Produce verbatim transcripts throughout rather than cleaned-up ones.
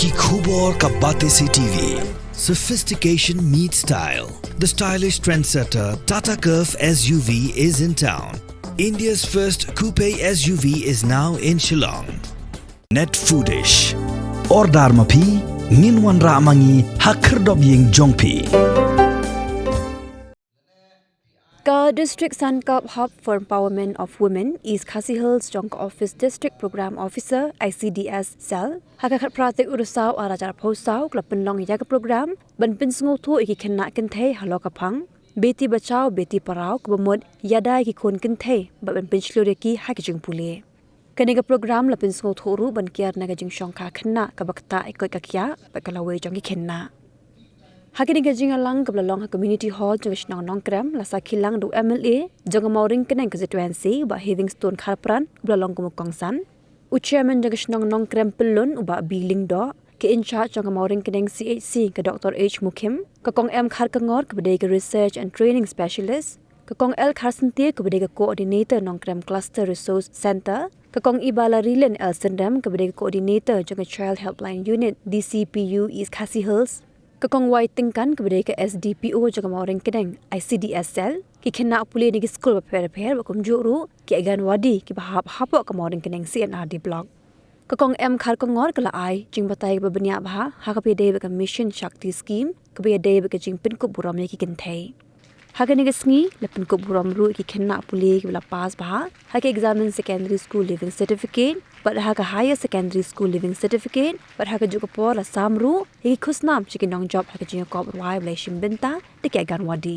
Ki khubor ka Batesi T V. Sophistication meets style. The stylish trendsetter Tata Curvv S U V is in town. India's first coupe S U V is now in Shillong. Net Foodish. Order ma phi, ngin wanrah ma ngi ha khyrdop ïing jong phi. Ka District Sankalp Hub for Empowerment of Women East Khasi Hills jong ka Office District Program Officer I C D S Cell ha ka khatphra tarik u Risaw ar hajar arphew saw ka la pynlong ïa ka program ban pynsngewthuh ïa ki khynnah kynthei halor ka phang Beti Bachao Beti Padhao kaba mut ïada ïa ki khun kynthei bad ban pynshlur ïa ki ha ki jingpule. Kane ka program la pynsngewthuh ruh ban kiar na ka jingshongkha khynnah kaba ktah ïa koit ka khiah bad ka lawei jong ki khynnah. Ha kane ka jingïalang kaba la long ha Community Hall jong ka shnong Nongkrem la sakhi lang da u M L A jong ka Mawryngkneng constituency Bah Heavingstone Kharpran kaba la long kum u kongsan, u Chairman jong ka shnong Nongkrem Pyllun u Bah B. Lyngdoh, ka in charge jong ka Mawryngkneng C H C ka Doctor H Mukhim, ka Kong M Kharkongor kaba dei ka Research and Training Specialist, ka Kong L Kharsyntiew kaba dei ka Coordinator Nongkrem Cluster Resource Centre, ka Kong Ibalarilin L Synrem kaba dei ka Coordinator jong ka Child Helpline Unit D C P U East Khasi Hills, ka Kong Y Tyngkan kaba dei ka S D P O jong ka Mawryngkneng I C D S Cell, ki khynnah pule na ki skul bapher bapher bad kumjuh ruh ki Anganwadi kiba hap hapoh ka Mawryngkneng C and R D Block. Ka Kong M Kharkongor ka la ai jingbatai kaba bniah bha ha kaba ïadei bad ka Mission Shakti Scheme kaba ïadei bad ka jingpynkup burom ïa ki kynthei. Ha kane ka sngi la pynkup burom ruh ïa ki khynnah pule kiba la pass bha ha ki exam in Secondary School Leaving Certificate bad ha ka Higher Secondary School Leaving Certificate bad ha kajuh ka por la sam ruh ïa ki khusnam sha ki nongjop ha ka jingïakop rwai ba la shim bynta da ki Anganwadi.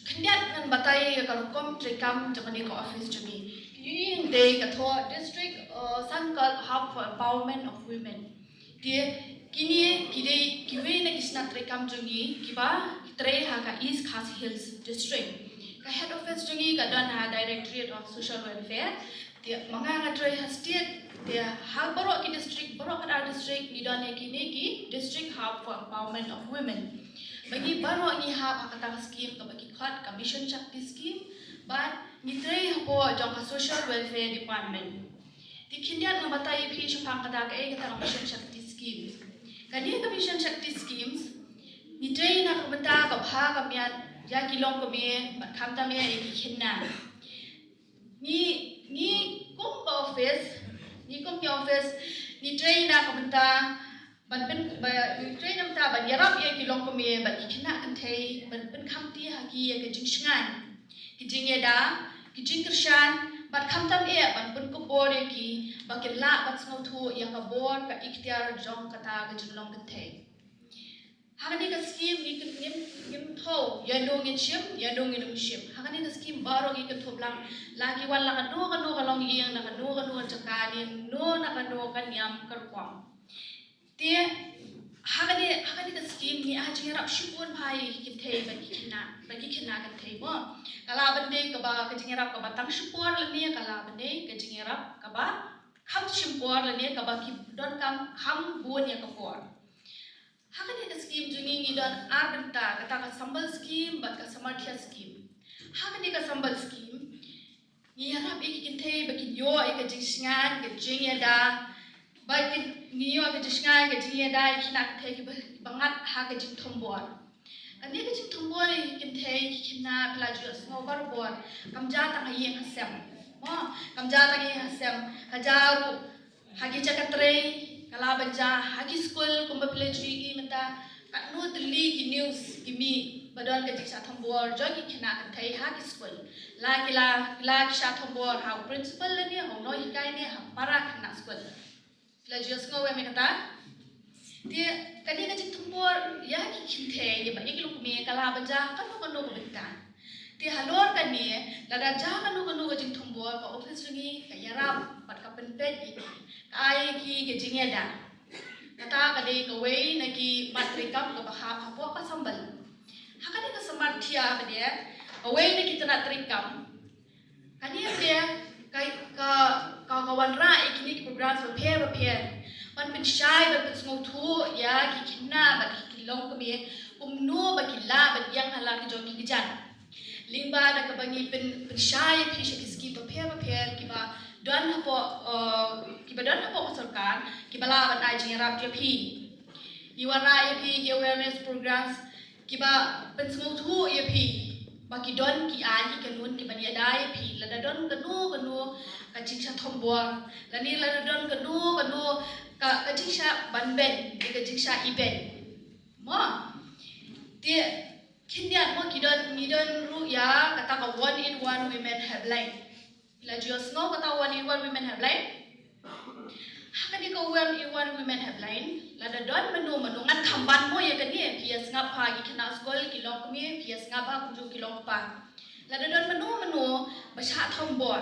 Khyndiat ngan batai ïa ka rukom treikam jong kane ka office jong ngi. Kine dei ka thoh District, uh, Sankalp Hub for Empowerment of Women. Te kine ki dei kiwei na ki shnat treikam jong ngi kiba trei ha ka East Khasi Hills District. Ka head office jong ngi ka don ha Directorate of Social Welfare. Te ma nga nga trei ha state, te ha baroh ki district, baroh khatar district ngi don ïa kine ki District Hub for Empowerment of Women. Ba ngi baroh ngi hap ha kata ka scheme kaba ki khot ka Mission Shakti Scheme, bad ngi trei hapoh jong ka Social Welfare Department. Te khyndiat ngan batai ïa phi shaphang kata kaei kata ka Mission Shakti Scheme. Kane ka Mission Shakti Schemes ngi trei na ka bynta ka bha ka miat ïa ki longkmie bad khamtam eh ïa ki khynnah. Ngi, ngi kum ka office, ngi kum ki office, ngi trei na ka bynta ban pyn, ba, ngi trei na ka bynta ban ïarap ïa ki longkmie bad ki khynnah kynthei ban pynkhamti ha ki ïa ka jingshngaiñ, ki jingïada, ki jingkyrshan, bad khamtam eh ban pynkup bor ïa ki ba kin lah ban sngewthuh ïa ka bor ka iktiar jong kata ka jinglong kynthei. Ha kane ka scheme ngi kyn, ngim, ngim thew ïa no ngin shim, ïa no ngin ym shim. Ha kane ka scheme baroh ngi kynthup lang, la ki wan la kano kano ka longïing, na kano kano ka jaka, ne no na kano ka niam ka rukom. Te Ha kane, ha kane ka skim ngi ai jingïarap shibun bha ïa ki kynthei bad ki khynnah, bad ki khynnah kynthei mo. Ka lah ban dei kaba ka jingïarap kaba tang shipor lane ka lah ban dei ka jingïarap kaba kham shipor lane kaba ki donkam kham bun ïa ka por. Ha kane ka skim jong ngi ngi don ar bynta, kata ka Sambal skim bad ka Samarthya skim. Ha kane ka Sambal skim ngi ïarap ïa ki kynthei ba kin ïoh ïa ka jingshngaiñ ka jingïada, ba kin, ngi ïoh ka jingshngaiñ ka jingïada ïa ki khynnah kynthei kiba, kiba ngat ha ka jingthombor. Kane ka jingthombor ïa ki kynthei ki khynnah phi la ju ïohsngew barabor, kam jia tang ha ïing ha sem. Mo, kam jia tang ha ïing ha sem, ka jia ruh ha ki jaka trei, ka lah ban jia ha ki skul kumba phi la ju ïohi mynta. Katno tylli ki news ki mih ba don ka jingshah thombor jong ki khynnah kynthei ha ki skul. La ki la, la ki shah thombor ha u principal lane ha u nonghikai ne ha para khynnah skul. Phi la ju ïohsngew em ïa kata? Te kane ka jingthombor ïa ki kynthei ïa ba ïa ki longkmie ka lah ban jia kano kano ka bynta. Te halor kane, lada jia kano kano ka jingthombor, ka office jong ngi ka ïarap bad ka pynpeit ïa ki, ka ai ïa ki ka jingïada. Kata ka dei kawei na ki mat treikam kaba hap hapoh ka Sambal. Ha kane ka Samarthya ka dei kawei na ki tnat treikam. Kane ka dei ka, ka, ka, ka wanrah ïa kine ki programs bapher bapher ban pynshai ban pynsngewthuh ïa ki khynnah bad ki longkmie kumno ba ki lah ban ïeng ha la ki jong ki kjat. Lyngba da kaba ngi pyn, pynshai ïa phi sha ki skim bapher bapher kiba don hapoh, eh, kiba don hapoh ka sorkar kiba lah ban ai jingïarap ïa phi. Ngi wanrah ïa phi ki awareness programs kiba pynsngewthuh ïa phi ba ki don ki aiñ ki kanun kiban ïada ïa phi lada don kano kano ka jingshah thombor lane lada don kano kano ka, ka jingshah ban beiñ ne ka jingshah ibeiñ. Mo. Te khyndiat mo ki don, ngi don ruh ïa kata ka one eight one Women Helpline. Phi la ju ïohsngew kata one eight one Women Helpline? Ha kane ka one eight one Women Helpline, lada don mano mano, ngan kham ban mo ïa kane, phi ïa sngap ha ki khynnah skul ki longkmie, phi ïa sngap ha kumjuh ki longkpa. Lada don mano mano ba shah thombor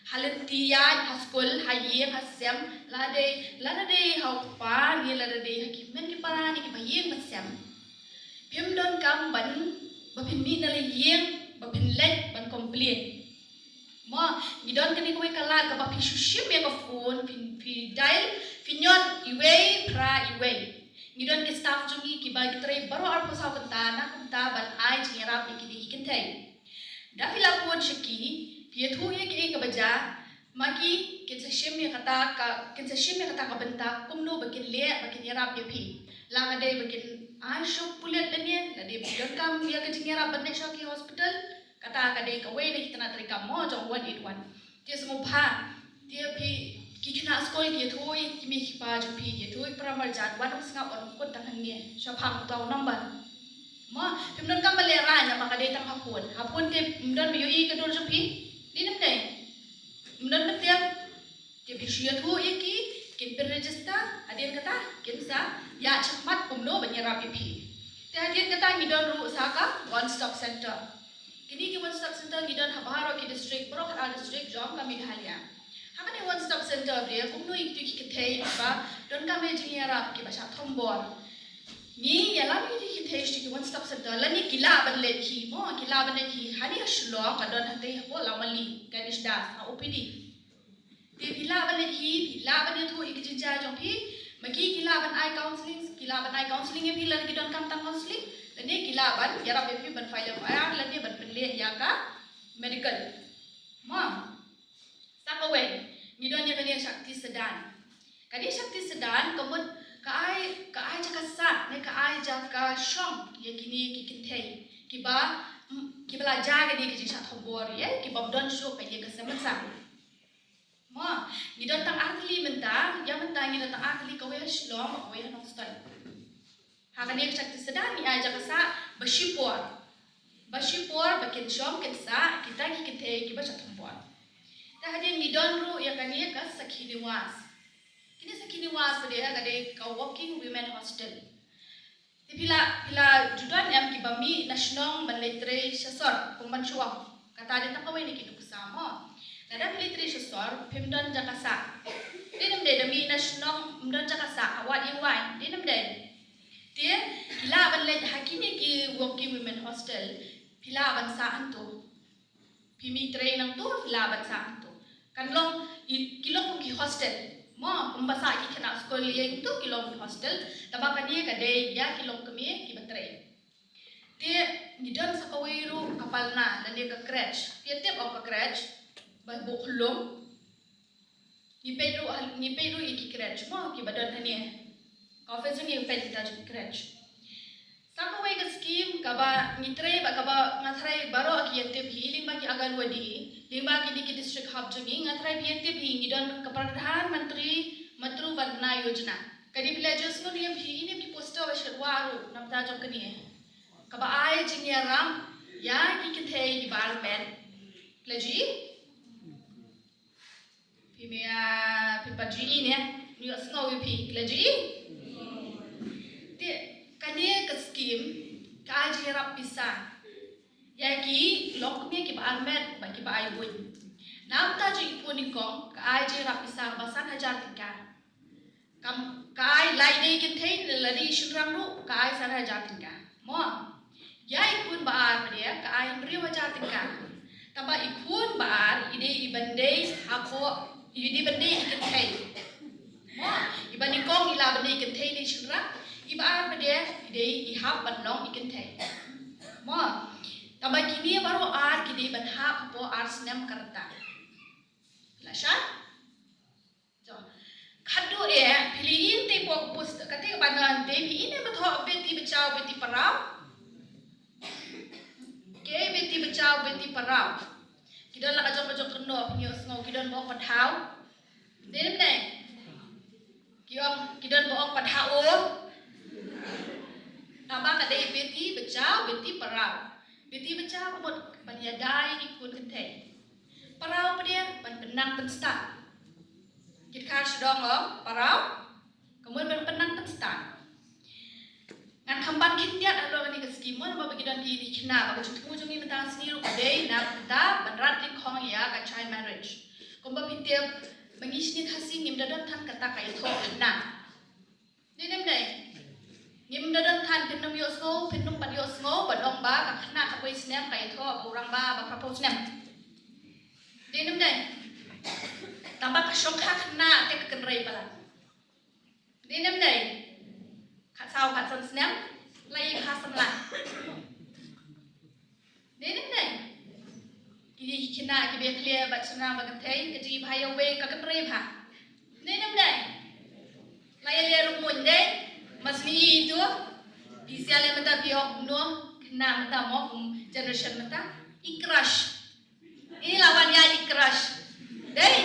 ha lynti ïaid, ha skul, ha ïing, ha sem, lada dei, lada dei ha u kpa ne lada dei ha ki hynmen ki para ne kiba ïing ba sem. Phim donkam ban, ba phin mih na la ïing ba phin leit ban complain. Mo, ngi don kane kawei ka lad kaba phi shu shim ïa ka phone, phi, phi dial, phi ñion iwei phra iwei. Ngi don ki staff jong ngi kiba ki trei baroh arphew saw kynta na kynta ban ai jingïarap ïa kine ki kynthei. Da phi la phone sha ki, phi ïathuh ïa kiei kaba jia, ma ki kin sa shim ïa kata ka, kin sa shim ïa kata ka bynta kumno ba kin leh ba kin ïarap ïa phi. La ka dei ba kin ai sha u pulit lane, la dei ba ki donkam ïa ka jingïarap ban leit sha ki hospital. Kata ka dei kawei na ki tnat treikam mo jong one eight one. Te sngewbha, te phi, ki khynnah skul ki ïathuh ïa ki kmie ki kpa jong phi, ki ïathuh ïa ki para marjan, wat nym sngap, wat nym kut tang hangne, shaphang uta u number. Mo, phim donkam ban lehraiñ namar ka dei tang ha phone. Ha phone te ym don ba ïohi ka dur jong phi. Dei ne ym dei? Ym don ban tieng. Te phi shu ïathuh ïa ki, kin pynregister, hadien kata kin sa ïaid shakhmat kumno ban ïarap ïa phi. Te hadien kata ngi don ruh sa ka One Stop Center. Kine ki One Stop Center ngi don ha baroh ki district, baroh khatar district jong ka Meghalaya. Ha kane One Stop Center de kumno ïa kito ki kynthei kiba donkam ïa jingïarap kiba shah thombor. Ngi ïalam ïa kito ki kynthei sha ki One Stop Center lane ki lah ban leit hi mo, ki lah ban leit hi. Hangne ha Shillong ka don hatei hapoh Lawmali, Ganesh Das, ha O P D. Te phi lah ban leit hi, phi lah ban ïathuh ïa ki jingjia jong phi. Ma ki ki lah ban ai counselling, ki lah ban ai counselling ïa phi lada ki donkam tang counselling. Lane ki lah ban ïarap ïa phi ban file F I R lane ban pynleh ïa ka medical. Mo. Sa kawei, ngi don ïa kane Shakti Sadan. Kane Shakti Sadan ka mut ka ai, ka ai jaka sah ne ka ai jaka shong ïa kine ki kynthei kiba, kiba la jia kane ka jingshah thombor ïa, kiba ym don shuh ka ïing ka sem ban sah. Mo, ngi don tang ar tylli mynta, ïa mynta ngi don tang ar tylli, kawei ha Shillong, kawei ha Nongstoiñ. Ha kane ka Shakti Sadan ngi ai jaka sah ba shipor. Ba shipor ba kin shong kin sah kita ki kynthei kiba shah thombor. Te hadien ngi don ruh ïa kane ka Sakhi Niwas. Kane Sakhi Niwas ka dei, ka dei ka working women hostel. Te phi la, phi la ju don em kiba mih na shnong ban leit trei sha sor, kum ban shu ong. Kata dei tang kawei na ki nuksa mo. Lada phi leit trei sha sor, phim don jaka sah. Dei ne ym dei, da mih na shnong ym don jaka sah, ha wad ïing waiñ, dei ne ym dei? Te, ki lah ban leit ha kine ki working women hostel, phi lah ban sah hangto. Phi mih trei nangto, phi lah ban sah hangto. Kan long, i, ki long ki hostel. Mo, kumba sah ki khynnah skul ïa hangto, ki long ki hostel. Tangba kane ka dei ïa ki longkmie kiba trei. Te, ngi don sa kawei ruh ka palna, lane ka crèche. Phi tip ong ka crèche, ba buh khyllung. Ngi peit ruh, ngi peit ruh ïa ki crèche mo, kiba don hangne. Ka office ngi peit kita jong ki crèche. Sa kawei ka scheme kaba ngi trei bad kaba nga tharai baroh ki ïatip hi, lyngba ki Anganwadi, lyngba kine ki district hub jong ngi, nga tharai phi ïatip hi, ngi don ka Pradhan Mantri Matru Vandana Yojana. Kane phi la ju sngewthuh hi, ine ki poster ba shet wa ruh na bynta jong kane. Kaba ai jingïarap ïa ki kynthei kiba armet. Phi la ju i? Phi mih, ah, phi pat ju i ne, ngi ïohsngew ïa phi, phi la ju i? Te, kane ka scheme, ka ai jingïarap pisa ïa ki longkmie kiba armet bad kiba ai buit. Na bynta jong i khun i kong, ka ai jingïarap pisa ba san hajar tyngka. Kam, ka ai, lada i kynthei, lada i shynrang ruh, ka ai san hajar tyngka. Mo. Ïa i khun ba ar pat de, ka ai hynriew hajar tyngka. Tangba i khun ba ar, i dei i ban dei hapoh, i dei ban dei i kynthei. Mo, i ba nyngkong i lah ban dei i kynthei ne i shynrang, i ba ar pat de, i dei i hap ban long i kynthei. Mo, tangba kine baroh ar ki dei ban hap hapoh ar snem ka rta. La shai? Jo. Khadduh eh, phi la ïohi te poh poster, kata ka banner te, phi ïohi ne ba thoh beti bachao beti padhao? Kaei beti bachao beti padhao? Ki don la ka jong ka jong kynnoh, phi ïohsngew, ki don ba ong padhao. Dei ne em dei? Ki ong, ki don ba ong padhao. Tangba ka dei beti bachao beti padhao. Beti bachao ka mut ban ïada ïa ki khun kynthei. Padhao pat de ban pynnang pynstad. Ki dkhar sha dong ong, padhao, ka mut ban pynnang pynstad. Ngan kham ban khyndiat halor kane ka scheme mo, namar ba ki don ki khynnah, ba ka jingthmu jong ngi mynta ka sngi ruh ka dei na ka bynta ban rat lyngkhong ïa ka child marriage. Kumba phi tip, ma ngi shane Khasi ngim da don than kata ka ïathoh khynnah. Dei ne em dei? Ngim da don than, phin nym ïohsngew, phin nym pat ïohsngew, ba dang ba ka khynnah khatwei snem ka ïathoh ba u rangbah ba phraphew snem. Dei ne em dei? Tangba ka shongkha khynnah te ka kynrei palat. Dei ne em dei? Khatsaw khatsan snem la ïa ka samla. Dei ne em dei? Kine ki khynnah kiba ïakhlieh bad shynrang bad kynthei, ka jingibha ïa uwei ka kynrei bha. Dei ne em dei? La ïaleh ruh muin dei, ma sngewthuh ito. Phi sngewthuh mynta phi ong kumno, khynnah mynta mo, kum generation mynta, i crush. I la wan ïaid i crush. Dei.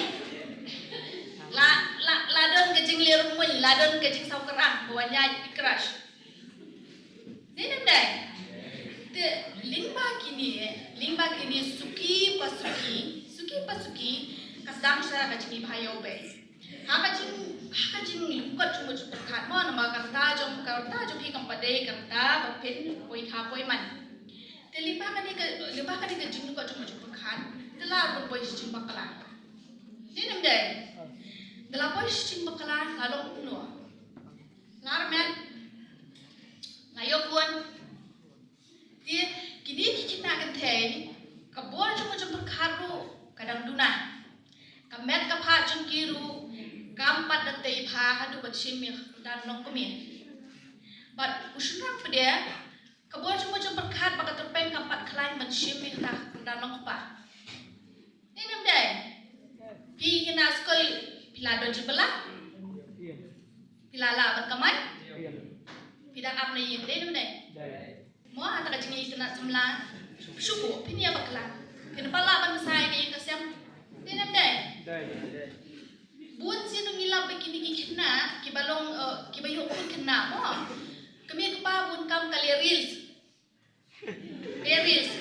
La, la, la don ka jingleh rymmuiñ, la don ka jingsaw kyrang, ba wan ïaid i crush. Dei ne em dei? Te lyngba kine, lyngba kine suki pa suki, suki pa suki, ka sdang sha ka jingibha ïa uwei. Ha ka jing, ha ka jinglyngkot jingmut jingpyrkhat mo, namar ka rta jong, ka rta jong phi kam pat dei ka rta ba phin poi kha poi man. Te lyngba kane ka, lyngba kane ka jinglyngkot jingmut jingpyrkhat, te la ruh poi sha jingbakla. Dei ne em dei? Te la poi sha jingbakla, la long kumno? La armet, la ïoh khun. Te kine ki khynnah kynthei, ka bor jingmut jingpyrkhat ruh ka dang duna. Ka met ka phad jong ki ruh kam pat da tei bha haduh ban shim ïa ka kyrdan longkmie. Bad u shynrang pat de, ka bor jingmut jingpyrkhat bad ka tyrpeng kam pat khlaiñ ban shim ïa ka kyrdan longkpa. Dei ne em dei? Phi khynnah skul, phi la don jingbylla? Phi la lah ban kamai? Phi dang ap na ïing, dei ne em dei? Mo, ha kata ka jingïatynnad samla, shu buh, phin ïa bakla. Phin pat lah ban bsa ïa ka ïing ka sem. Dei ne em dei? Bun sien ngi lap ba kine ki khynnah, kiba long, eh, kiba ïoh khun khynnah mo. Ka mei ka pa bun kam ka leh reels. Leh reels.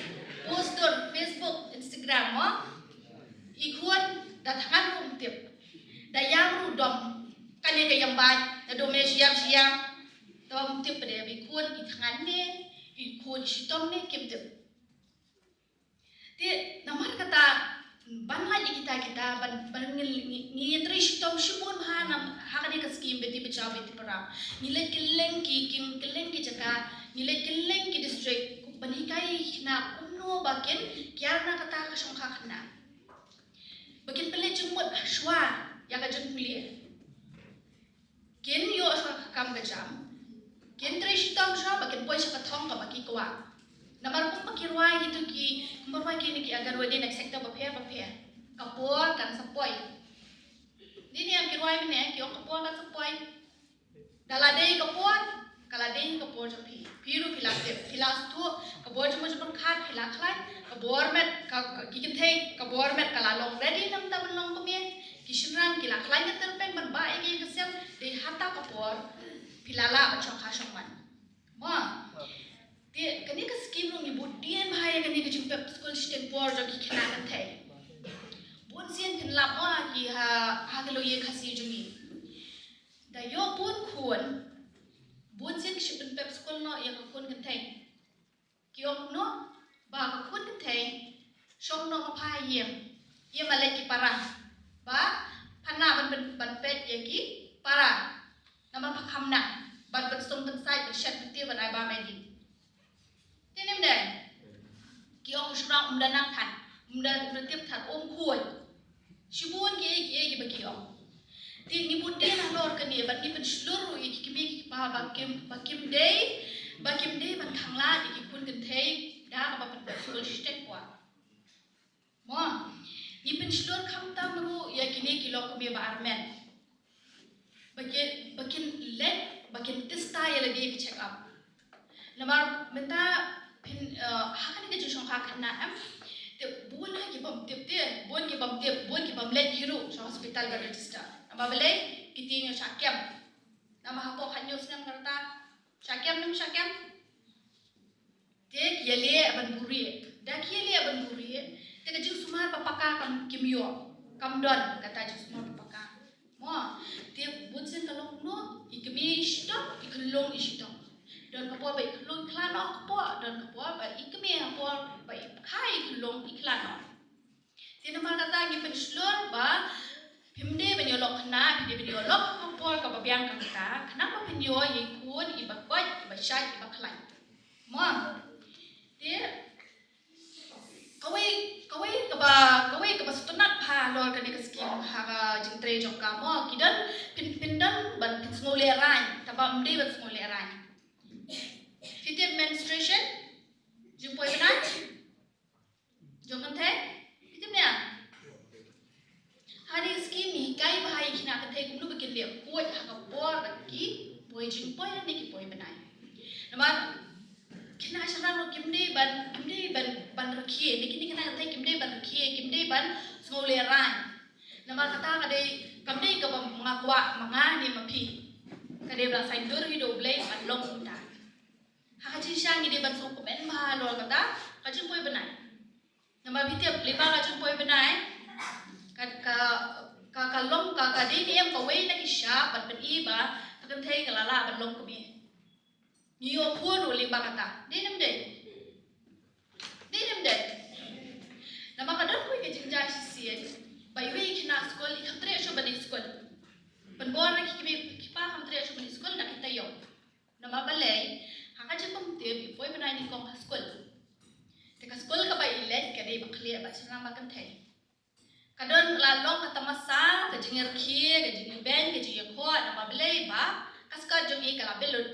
Post don Facebook, Instagram mo. I khun da thngan ruh ym tip. Da ïam ruh dom. Kane ka ïam bad, da dom ne shi ïam shi ïam. Te ym tip pat de ba i khun i thngan ne, i khun i shitom ne, kim tip. Te namar kata ban lait ïa kita kita ban, ban ngi, ngi, ngi trei shitom shibun ha nam, ha kane ka skim Beti Bachao Beti Padhao. Ngi leit kylleng ki, ki, kylleng ki jaka, ngi leit kylleng ki district, ban hikai ïa ki khynnah kumno ba kin kiar na kata ka shongkha khynnah. Ba kin pynleit jingmut shuwa ïa ka jingpule. Kin ïoh shuwa ka kam ka jam. Kin trei shitom shuwa ba kin poi sha ka thong kaba ki kwah. Namar kumba ki rwai kito ki, kumba rwai kine ki Anganwadi na ki sector bapher bapher. Ka por kan sa poi. Dei ne em ki rwai mynne, ki ong ka por kan sa poi. Da la dei ka por, ka la dei ka por jong phi. Phi ruh phi la tip, phi la sngewthuh, ka bor jingmut jingpyrkhat phi la khlaiñ, ka bor met, ka, ka, ki kynthei, ka bor met ka la long ready na ka bynta ban long kmie. Ki shynrang ki la khlaiñ ka tyrpeng ban bah ïa ki ïing ka sem, dei hata ka por phi la lah ban shongkha shongman. Mo. Te kane ka skim ruh ngi bud dien bha ïa kane ka jingpep skul shiteng por jong ki khynnah kynthei. Bun sien phin lap mo ki ha, ha ka lawei Khasi jong ngi. Da ïoh bun khun, bun sien ki shu pynpep skul noh ïa ka khun kynthei. Ki ong noh ba ka khun kynthei shong noh ma pha ïing, ïa ma leit ki para. Ba pha nah ban, ban, ban peit ïa ki para. Namar pha kham nah ban, ban sdang ban sait ban shet ban tiar ban ai ba mai di. Te nym dei. Ki ong u shynrang um da nang than, um da, um da tip than, um khuid. Shibun kiei kiei kiba ki ong. Te ngi bud dien halor kane, bad ngi pynshlur ruh ïa ki kmie ki kpa ba kim, ba kim dei, ba kim dei ban khanglad ïa ki khun kynthei da kaba pynpep skul shiteng por. Mo, ngi pynshlur khamtam ruh ïa kine ki longkmie ba armet. Ba ki, ba kin leit, ba kin test ïa lade ki check up. Namar mynta phin, eh, ha kane ka jingshongkha khynnah em. Te bun ha ki bym tip te, bun ki bym tip, bun ki bym leit hi ruh sha hospital ban register. Namar balei, ki tieng ïa sha kem. Namar hapoh khathynñiew snem ka rta. Sha kem, nym sha kem. Te ki ïaleh ban buhrieh. Da ki ïaleh ban buhrieh, te ka jingsumar ba paka kam kim ïoh. Kam don kata jingsumar ba paka. Mo, te bun sien ka long kumno, i kmie i shitom, i khyllung i shitom. Don ka por ba i khyllung i khlad noh ka por, don ka por ba i kmie ha por ba i kha i khyllung i khlad noh. Te namar kata ngi pynshlur ba phim dei ban ïoh lok khynnah, phim dei ban ïoh lok ha ka por kaba biang kata, khnang ba phin ïoh ïa i khun iba koit, iba shait, iba khlaiñ. Mo. Te kawei, kawei kaba, kawei kaba sngewtynnat bha halor kane ka skim ha ka jingtrei jong ka mo, ki don phin, phin don ban phin sngewlehrain, tangba ym dei ban sngewlehrain. Phi tip menstruation? Jingpoi bnai? Jong kynthei? Phi tip ne em? Ha kane ka skim ngi hikai bha ïa ki khynnah kynthei kumno ba kin leh khuid ha ka por ba ki poi jingpoi lane ki poi bnai. Namar khynnah shynrang ruh kim dei ban, kim dei ban, ban rkhie, ne kine khynnah kynthei kim dei ban rkhie, kim dei ban sngewlehrain. Namar kata ka dei, kam dei kaba nga kwah ma nga ne ma phi. Ka dei ba la saiñdur hi da U Blei ban long kumta. Ha ka jingshisha ngi dei ban sngewkmen bha halor kata ka jingpoi bnai. Namar phi tip lyngba ka jingpoi bnai, ka, ka, ka, ka long ka, ka dei ne em kawei na ki shap ban pyni ba ka kynthei ka la lah ban long kmie. Ngi ïoh khun ruh lyngba kata. Dei ne ym dei? Dei ne ym dei? Namar ka don kawei ka jingjia shisien ba iwei i khynnah skul i khlem treh shuh ban leit skul. Pynbor na ki kmie ki kpa khlem treh shuh ban leit skul na ki taïew. Namar balei, ha ka jingbymtip i poi bnai nyngkong ha skul. Te ka skul kaba i leit ka dei ba khlieh bad shynrang bad kynthei. Ka don la long ka tamasa, ka jingïarkhie, ka jingïabeiñ, ka jingïakhoh, namar balei ba ka skat jong i ka la bill lut.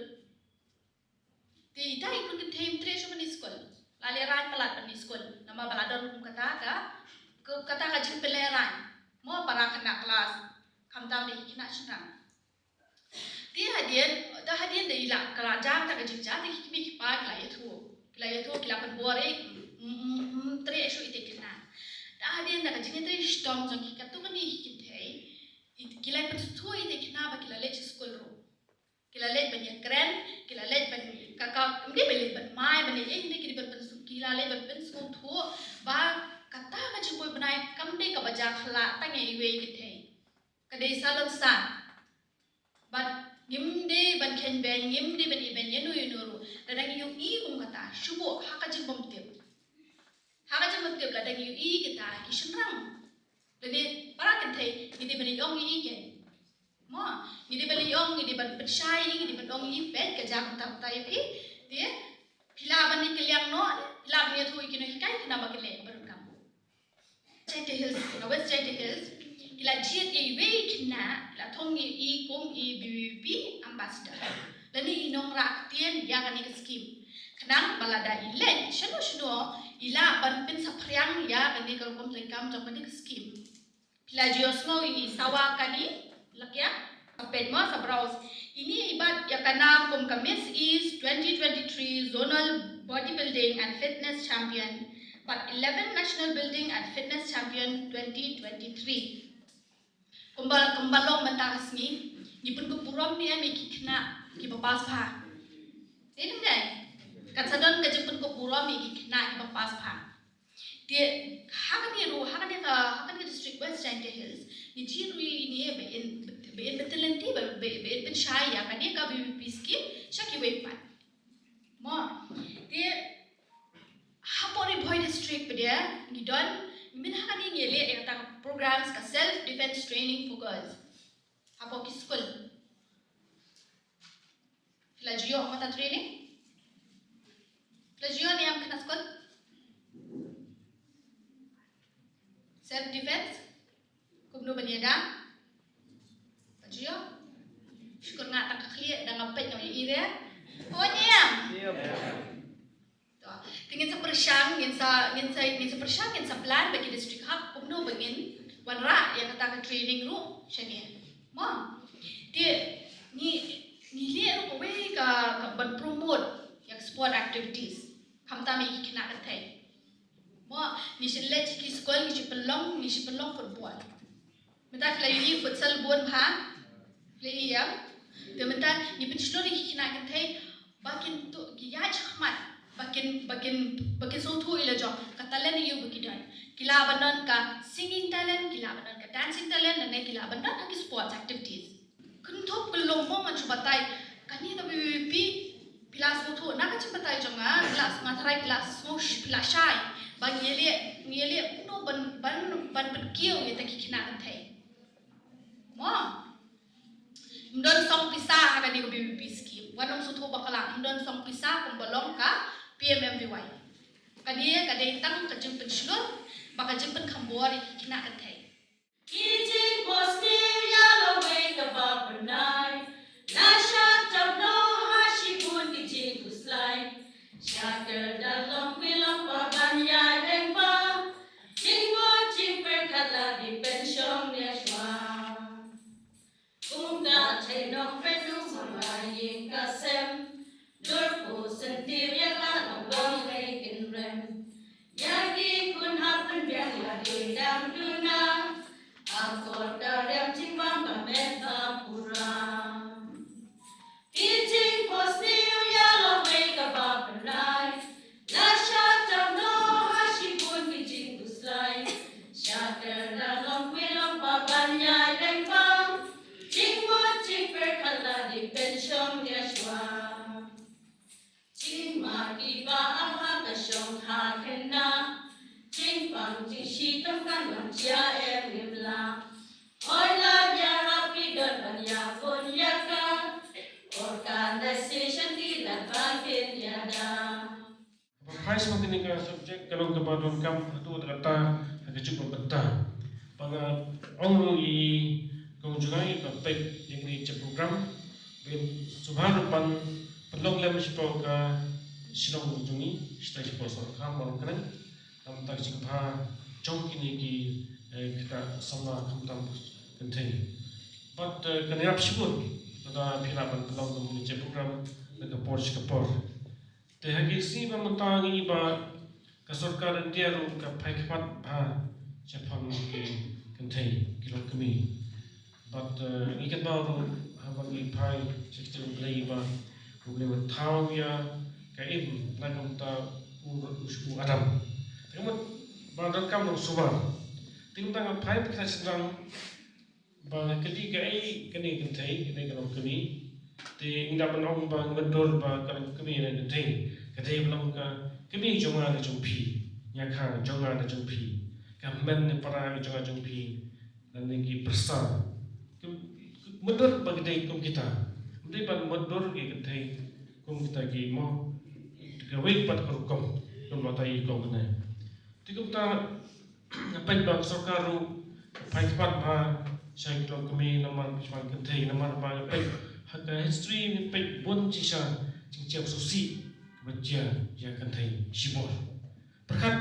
Te ita i khun kynthei ym treh shuh ban leit skul. La lehrain palat ban leit skul. Namar ba la don kum kata ka, kum kata ka jingpynlehrain. Mo para khynnah klas. Khamtam de i khynnah shynrang. Te hadien, te hadien da i la, ka la jia kata ka jingjia, te ki kmie ki kpa ki la ïathuh. Ki la ïathuh, ki la pynbor, eh, mm, mm, mm, treh shuh ite i khynnah. Te hadien da ka jingïatrei shitom jong ki katto katne ki kynthei, i, ki la pynsngewthuh ite i khynnah ba ki la leit sha skul ruh. Ki la leit ban ïakren, ki la leit ban, ka, ka, ym dei ban leit ban mai, ban leit, eh, ym dei ki dei ban pynsngew, ki la leit ban pynsngewthuh, ba kata ka jingpoi bnai, kam dei kaba jia khlak tang ïa iwei i kynthei. Ka dei sa lon sa. Bad ngim dei ban kheiñ beiñ, ngim dei ban ibeiñ ïano ïano ruh. Lada ngi ïohi kum kata, shu buh ha ka jingbymtip. Ha ka jingbymtip lada ngi ïohi kita ki shynrang. Lane para kynthei ngi dei ban ïoh ngi ïa. Mo, ngi dei ban ïoh, ngi dei ban pynshai, ngi dei ban ong ïa peit ka jaka kata kata ïa i. Te phi lah ban ïa kylliang noh, phi lah ban ïathuh ïa ki nonghikai, khnang ba kin leh baroh kam. Jaintia Hills, na West Jaintia Hills, ki la jied ïa iwei i khynnah, la thung ïa i kum i B V P ambassador. Lane i nongrah ktien ïa kane ka skim. Khnang ba lada i leit shano shano, i lah ban pynsaphriang ïa kane ka rukom treikam jong kane ka skim. Phi la ju ïohsngew ïa i Sawa Kani, la kya? Sa peit mo, sa browse. Ini i bat ïa ka nam kum ka Miss East twenty twenty-three Zonal Bodybuilding and Fitness Champion, bad eleven National Building and Fitness Champion twenty twenty-three. Kumba, kumba long mynta ka sngi, ngi pynkup burom ne em ïa ki khynnah kiba pass bha. Dei ne em dei? Kan sa don ka jingpynkup burom ïa ki khynnah kiba pass bha. Te ha kane ruh, ha kane ka, ha kane ka district West Jaintia Hills, ngi jied ruh ïa ine ba in, ba in bynta lynti ba, ba, ba in pynshai ïa kane ka B V P scheme sha kiwei pat. Mo, te hapoh Ri Bhoi district pat de ngi don, ngi mih ha kane ngi leh ïa kata ka programs ka self defense training for girls. Hapoh ki skul. Phi la ju ïoh kata training? Phi la ju ïoh ne em khynnah skul? Self defense? Kumno ban ïada? Phi la ju ïoh? Shukor nga tang ka khlieh da nga peit nga ïa i re. Ko ne em? To, te ngin sa pyrshang, ngin sa, ngin sa, ngin sa pyrshang, ngin sa plan bad ki district hub kumno ba ngin wanrah ïa kata ka training ruh shane. Mo. Te ngi, ngi leh ruh kawei ka, ka ban promote ïa ka sport activities. Khamtam ïa ki khynnah kynthei. Mo, ngi shu leit sha ki skul, ngi shu pynlong, ngi shu pynlong football. Mynta ki la ïohi futsal bun bha. Ki la ïohi ïa. Te mynta ngi pynshlur ïa ki khynnah kynthei ba kin tuh ki ïaid shakhmat. Ba kin, ba kin, ba kin sngewthuh ïa la jong ka talent ïa u ba ki don. Ki lah ban don ka singing talent, ki lah ban don ka dancing talent, lane ki lah ban don ha ki sports activities. Kynthup kyllum mo ngan shu batai. Kane ka B V P, phi la sngewthuh na ka jingbatai jong nga, phi la, nga tharai phi la sngew sh-, phi la shai. Ba ngi leh, ngi leh kumno ban, ban, ban pynkiew ïa kita ki khynnah kynthei. Mo. Ym don song pisa ha kane ka B V P scheme. Wat nym sngewthuh bakla, ym don song pisa kumba long ka P M M V Y. Kane ka dei tang ka jingpynshlur bad ka jingpynkhambor ïa ki khynnah kynthei. Ki jingphohsniew ïa lawei kaba bnai, la shah jam noh ha shibun ki jingkhuslai. Sha kyrdan longkmie longkpa ban ïaid lyngba, jingmut jingpyrkhat la dei pynshong nia shuwa. Kum ka thei nongpeit nongmangla ïing ka sem, dur pyrshah ïa ka nongbah ei kynrem. Ïa ki khun hap pynbiang ïa ki dang duna, akor ka riam jingbam ka met ba pura. Ki jingphohsniew ïa lawei kaba bnai, la shah jam noh ha shibun ki jingkhuslai. Sha kyrdan longkmie longkpa ban ïaid lyngba, jingmut jingpyrkhat la dei pynshong nia shuwa. Jingma kiba ap ha ka shong ha khynnah, jingpang jingshitom kan wan jia em ngim lah. Hoi la ïarap ki don ban ïabud ïa ka, organisation ki la ba kin ïada. Ba phai sha kane ka subject ka long kaba donkam haduh katta ha ka juk ba mynta. Ba nga ong ruh ïa i kong jong nga iba peit ïa kane ka program, ba in sumar ban pynlong lem shapoh ka shnong jong ngi, shatai shapoh Sohryngkham ba long kane. Namar ka jingbha jong kine ki, eh, khynnah samla khamtam kynthei. Bad, eh, kan ïarap shibun lada phi lah ban pynlong ïa kane ka program na ka por sha ka por. Te ha ki sngi ba mynta ngi i ba ka sorkar India ruh ka phai khmat bha shaphang ki kynthei ki longkmie. Bad, eh, ngi kynmaw ruh haba ngi phai sha ki jingïalang ba U Blei u thaw ïa ka im na ka bynta u, u, u Adam. Te ka mut ba donkam nongsuba. Te mynta nga phai bad ka shynrang ba nga kylli kaei kane ka kynthei, kane ka longkmie. Te ngi da ban ong ba ngi mutdur ba ka longkmie ne kynthei ka dei ba long ka kmie jong nga ne jong phi. Ïa ka jong nga ne jong phi. ka hynmen ne para jong nga jong phi, lane ki pyrsa. Ki, ki mutdur ba ki dei kum kita. Ym dei ban mutdur ki kynthei kum kita ki mo. Kawei pat ka rukom, kum ba ta i kong kane. Te kumta, nga peit ba ka sorkar ruh ka phai khmat bha sha ki longkmie namar sha ki kynthei, namar ba nga peit ha ka history, nga peit bun shisha jingshah sngewsih kaba jia ïa ki kynthei shibun. Pyrkhat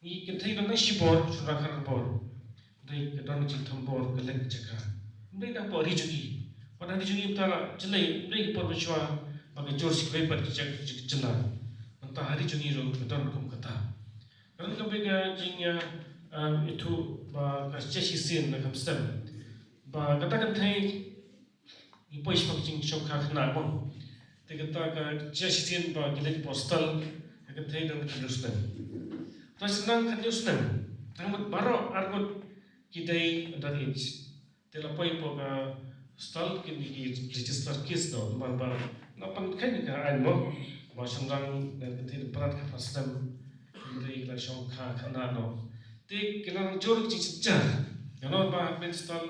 ngi kynthei don nang shibun, shynrang khatbor. Dei ka don jingthombor ka leng jaka. Dei dang por ri jong ngi. Wan ri jong ngi mynta la jlei, dei por mynshuwa ba ka jur shi kawei pat ki jaka jaka jylla. Mynta ha ri jong ngi ruh ka don kum kata. Ka don ka bynta ka jing, eh, eh, ithuh ba ka jia shisien na ka stem. Ba kata ka kynthei ngi poi shaphang jingshongkha khynnah mo. Te kata ka jia shisien ba ki leit postal ka kynthei dang khathynñiew snem. Te shynrang khathynñiew snem. Tang mut baroh arngut ki dei underage. Te la poi hapoh ka postal kine ki register case noh, namar ba la pynkheiñ ka aiñ mo. Ba shynrang ne kynthei dang pynat khatphra snem. Hynrei ki la shongkha khynnah noh. Te ki la nang jur ki jingjynjar. Namar ba ha postal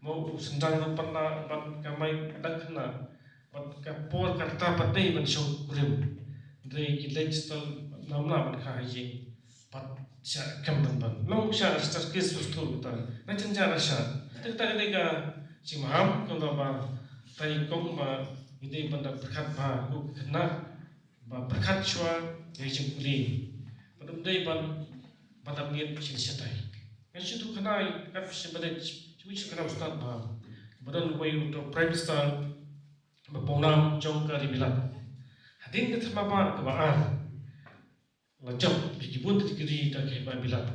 mo u shynrang ruh pynah bad ka mei dang khynnah. Bad ka por ka rta pat dei ban shong kurim. Hynrei ki leit postal namar ban kha ha ïing. Bad shah kam ban ban. Long shah register case bad tu kata. Na jynjar shah. Te kata ka dei ka jingmaham kumta ba tai kong ba ngi dei ban da pyrkhat bha kum khynnah ba pyrkhat shuwa ïa ka jingpule. Bad ym dei ban ban da miet shisha tai. Ngan shu tu khynnah kat shisha ba dei shu shu khynnah stad ba. Ba don wei u Prime Minister ba pawnam jong ka ri Bilat. Hadien ka thma ba kaba ar. La jop ki bun degree da ka hima Bilat.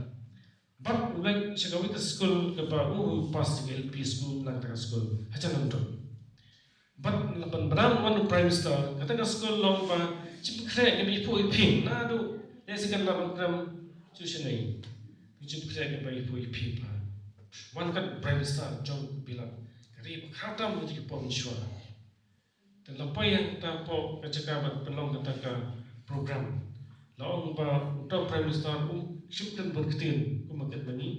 Bad u leit sha kawei ka skul kaba u pass ka L P skul na kata ka skul. Hajan Nongdum. Bad la pynbna wan u Prime Minister, kata ka skul long ba jingpynkhreh kaba iphuh iphi. Naduh leh second la ban kren shu shane. Jingpynkhreh kaba iphuh iphi ba. Wan kat Prime Minister jong Bilat. Ka ri ba khamtam ka jingpom shuwa. Te la poi hangta hapoh ka jaka ban pynlong kata ka program. La ong ba uta u Prime Minister um shym kren bun ktien kum ma kren ma ngi.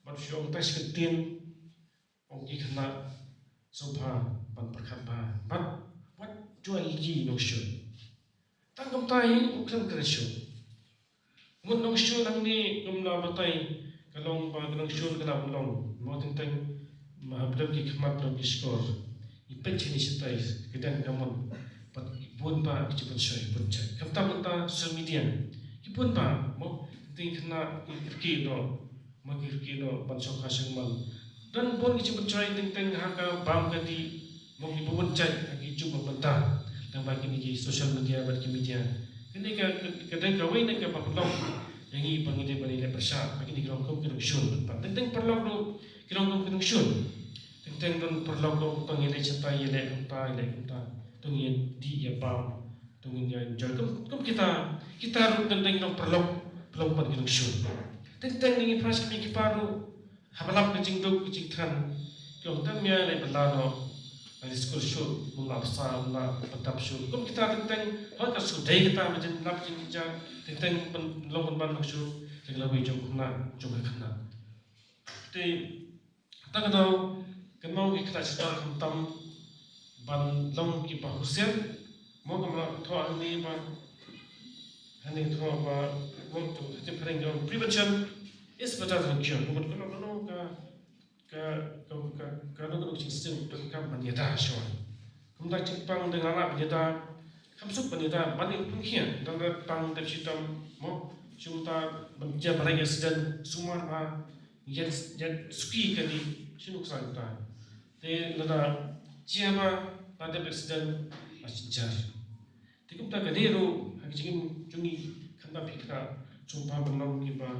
Bad shu ong ta shi kyntien, ong ki khynnah sngewbha ban pyrkhat bha. Bad wat ju ai lynti nongshun. Tang kumta hi u khlem kren shuh. Mut nongshun hangne kum la batai ka long ba ka nongshun ka la ban long. Mo teng teng ma hapdeng ki khmat long ki shkor. I peit shane shatai ka dang ka mon. Bad i bun ba ki jingpynshoi bun jait. Khamtam mynta social media. Ki bun ba mo teng khynnah ki kyrkieh noh. Mo ki kyrkieh noh ban shongkha shongman. Don bun ki jingpynshoi teng teng ha ka bam ka dih. Mo ki bun jait ha ki jong ba mynta. Tang ba kine ki social media bad ki media. Kine ka ka dei kawei na kaba pynlong ïa ngi ba ngi dei ban ïaleh pyrshah ba kine ki long kum ki nongshun. Bad teng teng paralok ruh ki long kum ki nongshun. Teng teng don paralok ruh tang ïaleh shatai ïaleh kumta ïaleh kumta. Tang ïadih ïabam. Tang ïa enjoy kum kum kita kita ruh teng teng ki long paralok pynlong ban ki nongshun. Teng teng ngi phra shi ki pa ruh. Haba lap ka jingduk ka jingthan ki ong tang mia lei ba la noh. Lei skul shuh, mut la bsa, mut la pyndap shuh. Kum kita teng teng hoi ka shu dei kata ba jin lap jin ja teng teng ban long ban ban shuh. Teng la wei jong khynnah jong ka khynnah. Te ta ka daw kan mau ki khynnah shisha khamtam ban long ki ba husiar. Mo ka ma thoh hangne ba hangne thoh ba mo tu ka jingpyrshang jong prevention is better than cure. Mo ka long ka long ka Ka, ka, ka, ka, ka, ka, ka, ka, ka, ka, ka, ka, ban ïada shuwa. Kumta jingpang dang la ban ïada, kam suk ban ïada, ban ïa pynkhia, dang la pang dep shitom, mo, shu ta, ban jia ba lai accident, sumar ba, ïa, ïa, suki ka di, shu nuksa ta. Te lada jia ba, ba dep accident, ba jynjar. Te kumta ka dei ruh ha ki jingim jong ngi khamtam phi khynnah sngewbha ban long kiba,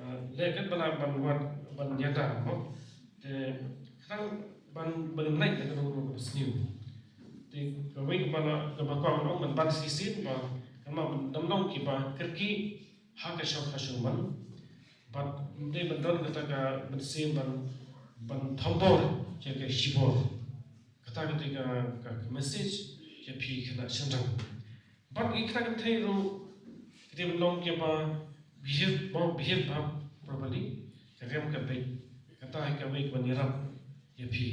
ah, leh katba lah ban wad ban ïada mo. Te khnang ban ban lait na ka dong ruh kaba sniew. Te kawei kaba lah kaba kwah ban long ban ban shisien ba khamtam ban long kiba kyrkieh ha ka shong ha shong ban. Bad ym dei ban don kata ka mynsiem ban ban thombor ïa ka shibor. Kata ka dei ka, ka, ka message ïa phi khynnah shynrang. Bad ngi khynnah kynthei ruh ki dei ban long kiba behave, ba behave bha Bali, ka riam ka beit, kata hi kawei ka ban ïarap ïa phi.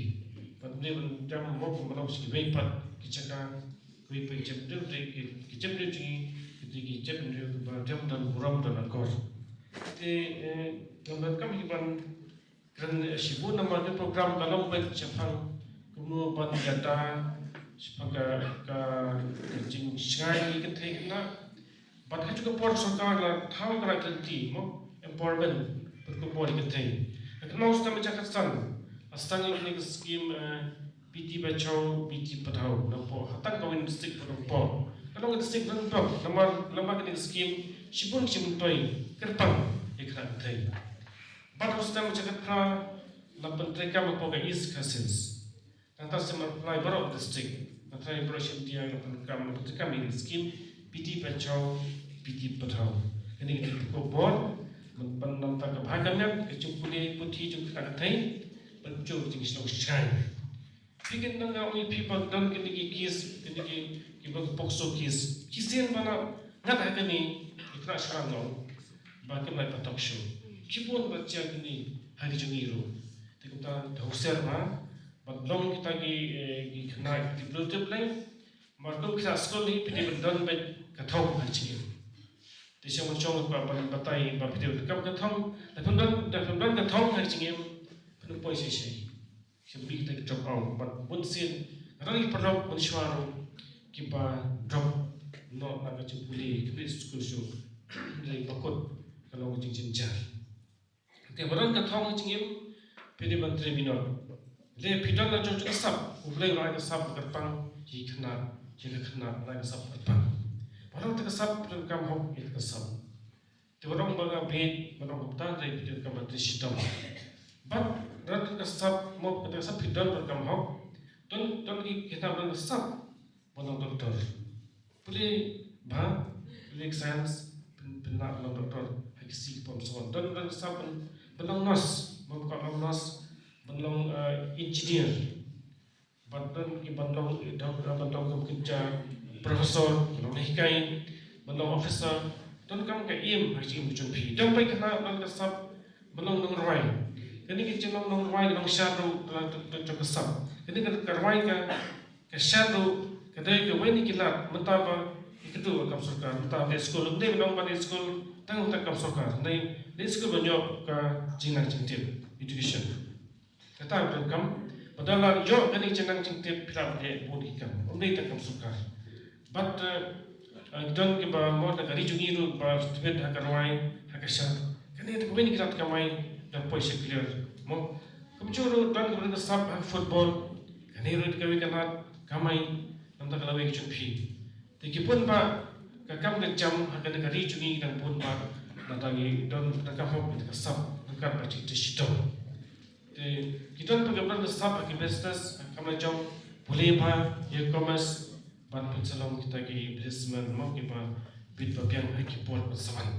Bad ne ban jam mo ban long shi kawei pat ki jaka, kawei pat ki jam deu dei ki, ki jam deu jong ngi, ki dei ki jam deu ba jam don burom don akor. Te, eh, ngam donkam hi ban kren, eh, shibun namar ka program ka long beit shaphang kumno ban ïada shaphang ka, ka, ka jingshngaiñ ïa ki kynthei khynnah. Bad ha kajuh ka por sorkar la thaw ka la kynti mo empowerment bad ka por ka thei. Ka kynmaw snem ba khatsan la sdang ïa kane ka skim, eh, Beti Bachao Beti Padhao na po ha tang ka win district pa dong po. Ka long ka district dong dong namar namar kane ka skim shibun shibun toi kyrpang ïa ka thei. Bad ha snem ba khatphra la pyntreikam na po ka East Khasi Hills. Nangta sdang apply baroh district. Nangta baroh shi India nga pyndonkam, nga pyndonkam ïa ka skim Beti Bachao Beti Padhao. Kane ka dei ka bor ban nangta ka bha ka net ka jingpule puthi jong ka kynthei ban jong ka jingshlong shngaiñ. Phi kin nang nga ong ïa phi ba don kine ki case, kine ki, ki ba ka POCSO case. Shisien ba la ngat ha kane ki khynnah shnong ba kim lah patok shuh. Ki bun ba jia kine ha ki jong ngi ruh. Te kumta da husiar bha ban long kita ki, eh, ki khynnah ki blu tip lei. Mar kum ki la skul hi phi dei ban don beit ka thong ha jingim. Te sha ban shong ba ban batai ba phi dei ban kam ka thong. Da phi don, da phi don ka thong ha jingim phi poi shai shai. Sha bi kita ki drop out bad bun sien. Nga don ki paralok mynshuwa ruh kiba drop noh na ka jingpule, ki pule skul shuh. Dei ba kut ka long ka jingjynjar. Te ba don ka thong jingim phi dei ban trei minot. Le phi don la jong ka sap, U Blei la ka sap kyrpang, ki khynnah, ki khynnah la ka sap kyrpang. Ba don ka sap phi donkam hok ïa ka sap. Te ba don ba nga bit, ba don ka pta dei phi donkam ban trei shitom. Bad don ka sap mo ka sap phi don donkam hok. Don don ki khynnah don ka sap ban long doktor. Pule bha, pule science, pyn, pynlah ban long doktor, ha ki sngi ki por mynstep. Don, don sap ban, ban long nurse, ban long nurse, ban long, eh, engineer. Bad don ki ban long, eh, dok, eh, ban long kum ki ja professor, ban long hikai, ban long officer. Donkam ka aim ha ki aim jong phi. Don bai khynnah don ka sap ban long nongrwai. Kane ki jingim nongrwai, nongshad ruh ka la jong ka sap. Kane ka, ka rwai ka Ka shad ruh ka dei kawei na ki lad mynta ba ïa ka duh kam sorkar, mynta ba leit skul, ym dei ban ong ba leit skul tang mynta kam sorkar, dei leit skul ban ïoh ka jingnang jingtip, education. Kata ka donkam, ba da la ïoh kane ka jingnang jingtip phi lah ban leh bun ki kam, ym dei tang kam sorkar. Bad, eh, eh, don kiba mo na ka ri jong ngi ruh ba tbit ha ka rwai, ha ka shad. Kane kawei na ki lad kamai da poi sha clear mo. Kumjuh ruh don kiba don ka sap ha ka football. Kane ruh kawei ka lad kamai namar ka lawei ka jong phi. Te ki bun ba ka kam ka jam ha kane ka ri jong ngi ki dang bun ba namar ngi don ka kam hok ka sap ka kam ba jingtrei shitom. Te ki don ba ki don ka sap ha ki business ha ka kam la jong pule ba ïa commerce ban pynsahlong kita ki businessman mo kiba bit ba biang ha ki por ba sa wan.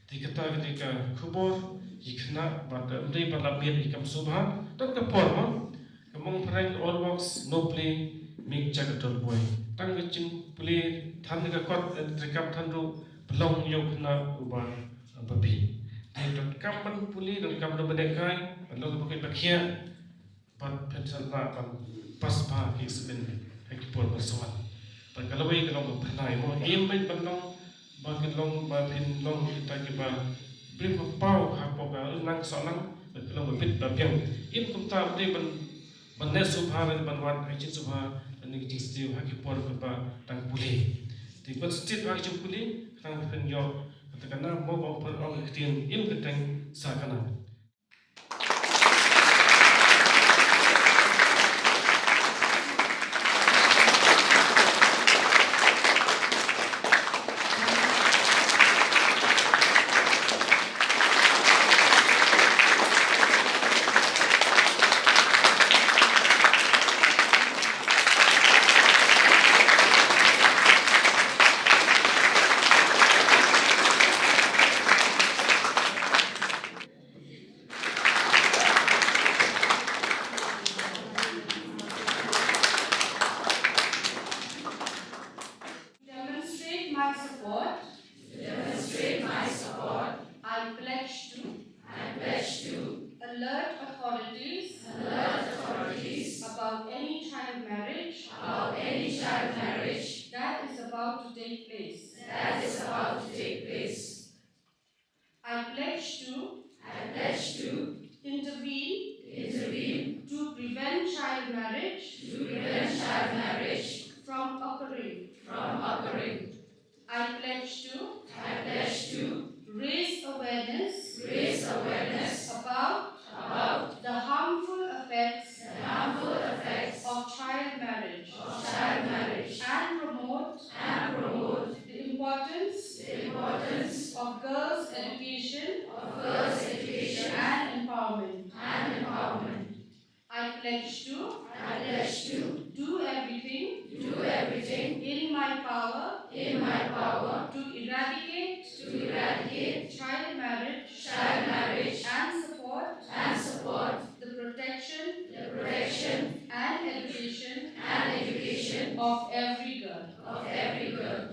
Te kata ka dei ka khubor ïa khynnah bad ym dei ban lap miet ïa kam sngewbha. Don ka por mo ka mong phareng all works no play make Jack a dull boy. Tang ka jingpule than ka kot, eh, treikam than ruh ba long ïa u khynnah uba, eh, ba bieit. Te donkam ban pule, donkam ban ïakai, ban long ba kit ba khiah. Bad phin sa lah ban pass bha ki exam ha ki por ba sa wan. Bad ka lawei ka long ba pynlait mo. Im bad ban long ba kin long ba phin long kita kiba briew ba paw hapoh ka nang soh nang bad phin long ba bit ba biang. Im kumta ba dei ban ban leh sngewbha lane ban wad ha ki jingsngewbha lane ki jingsniew ha ki por kaba dang pule. Te ban stiet ha ki jingpule khnang ba phin ïoh kata ka nam mo ba ong pynlong ka ktien im ka teng sa ka nam. Alert authorities. Alert authorities. About any child marriage. About any child marriage. That is about to take place. That is about to take place. I pledge to. I pledge to. Intervene. Intervene. To prevent child marriage. To prevent child marriage. From occurring. From occurring. I pledge to. I pledge to. Raise awareness. Raise awareness. About. About. The harmful effects. The harmful effects. Of child marriage. Of child marriage. And promote. And promote. The importance. The importance. Of girls' education. Of girls' education. And empowerment. And empowerment. I pledge to. I pledge to. Do everything. Do everything. In my power. In my power. To eradicate. To eradicate. Child marriage. Child marriage. And support. And support. The protection. The protection. And education. And education. Of every girl. Of every girl.